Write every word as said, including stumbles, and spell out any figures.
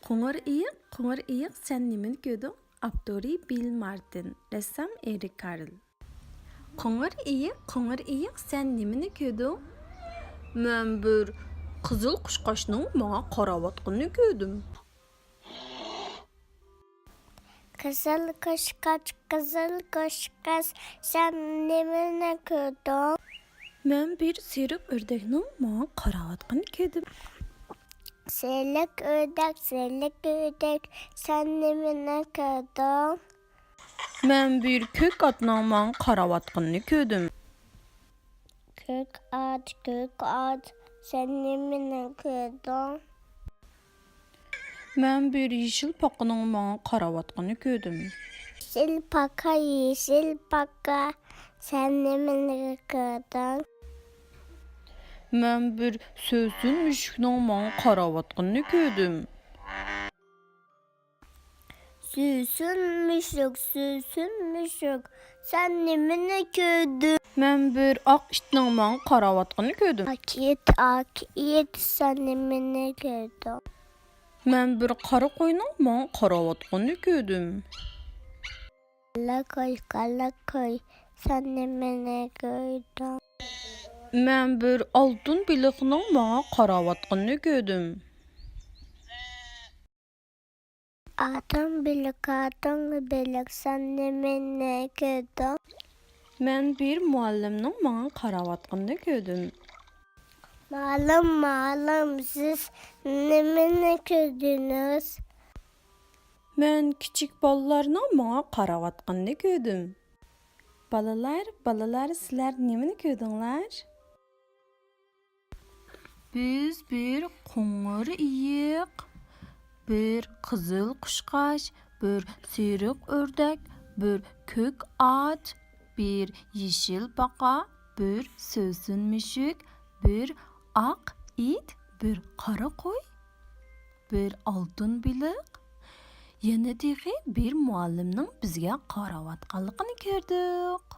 قوڭۇر ئېيىق، قوڭۇر ئېيىق، سەن نېمىنى كۆردۈڭ؟ ئاپتورى بىل مارتىن، رەسسام ئېرىك كارل. قوڭۇر ئېيىق، قوڭۇر ئېيىق، سەن نېمىنى كۆردۈڭ؟ مەن بىر قىزىل قۇشقاچنىڭ ماڭا قاراۋاتقىنىنى كۆردۈم. قىزىل قۇشقاچ، قىزىل قۇشقاچ، سەن نېمىنى كۆردۈڭ؟ مەن بىر سېرىق ئۆردەكنىڭ ماڭا قاراۋاتقىنىنى كۆردۈم. سېرىق ئۆردەك، سېرىق ئۆردەك، سەن نېمىنى كۆردۈڭ؟ مەن بىر كۆك ئاتنىڭ ماڭا قاراۋاتقىنىنى كۆردۈم. كۆك ئات، كۆك ئات، سەن نېمىنى كۆردۈڭ؟ مەن بىر يېشىل پاقىنىڭ ماڭا قاراۋاتقىنىنى كۆردۈم. يېشىل پاقا، يېشىل پاقا، سەن نېمىنى كۆردۈڭ؟ مەن بىر سۆسۈن مۈشۈكنىڭ ماڭا قاراۋاتقىنىنى كۆردۈم. سۆسۈن مۈشۈك، سۆسۈن مۈشۈك، سەن نېمىنى كۆردۈڭ؟ مەن بىر ئاق ئىتنىڭ ماڭا قاراۋاتقىنىنى كۆردۈم. ئاق ئىت، ئاق ئىت، سەن نېمىنى كۆردۈڭ؟ مەن بىر قارا قوينىڭ ماڭا قاراۋاتقىنىنى كۆردۈم. قارا قوي، قارا قوي، سەن نېمىنى كۆردۈڭ؟ مەن بىر ئالتۇن بېلىقنىڭ ماڭا قاراۋاتقىنىنى كۆردۈم. ئالتۇن بېلىق، ئالتۇن بېلىق، سەن نېمىنى كۆردۈڭ؟ مەن بىر مۇئەللىمنىڭ ماڭا قاراۋاتقىنىنى كۆردۈم. مۇئەللىم، مۇئەللىم، سىز نېمىنى كۆردىڭىز؟ مەن كىچىك بالىلارنىڭ ماڭا قاراۋاتقىنىنى كۆردۈم. بالىلار، بالىلار، سىلەر نېمىنى كۆردۈڭلار؟ بىز بىر قوڭۇر ئېيىق، بىر قىزىل قۇشقاچ، بىر سېرىق ئۆردەك، بىر كۆك ئات، بىر يېشىل پاقا، بىر سۆسۈن مۈشۈك، بىر ئاق ئىت، بىر قارا قوي، بىر ئالتۇن بېلىق، يەنە تېخى بىر مۇئەللىمنىڭ بىزگە قاراۋاتقانلىقىنى كۆردۇق.